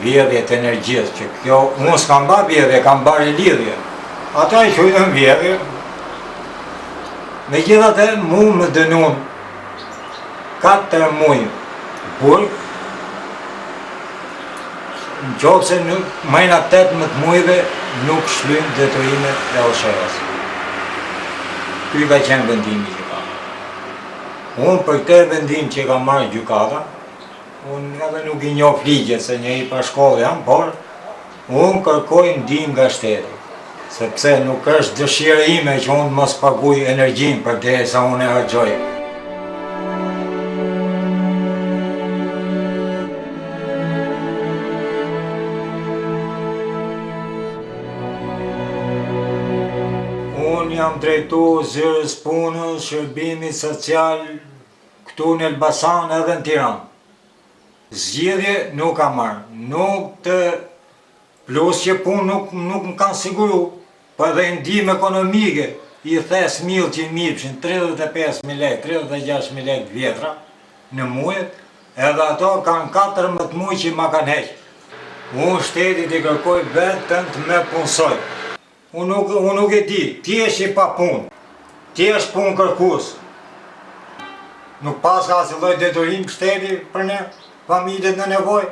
Vjedhje të energjisë, që kjo, unë s'kam ba vjedhje, kam ba rilidhje. Ata e quajtën vjedhje. Megjithatë, mu më dënun 4 muj burg, në qoftë se nuk, mrena 18 mujve nuk shlyn detyrimet e OSHEE-së. Ky ka qenë vendimi që ka. Unë për këtë vendim që ka marrë gjykata, unë edhe nuk i njoh ligjet se njeri pa shkollë jam, por unë kërkoj ndihmë nga shteti, sepse nuk është dëshira ime që unë mos paguj energjinë përderisa unë e harxhoj. Unë jam drejtu zyrës punës, shërbimit social, këtu në Elbasan edhe në Tiranë. Zgjidhje nuk kam marrë, nuk të plus që punë nuk nuk më kanë siguru, po edhe ndihmë ekonomike i thes mill që më jepshin 35.000 lekë, 36.000 lekë të vjetra në muaj, edhe ato kanë 14 muaj që ma kanë heq. Unë shtetit i kërkoj vetëm të më punësoj. Unë nuk, unë nuk e di, ti je i papunë, ti je punëkërkues. Nuk paska asnjë lloj detyrim shteti për ne, familjet në nevojë.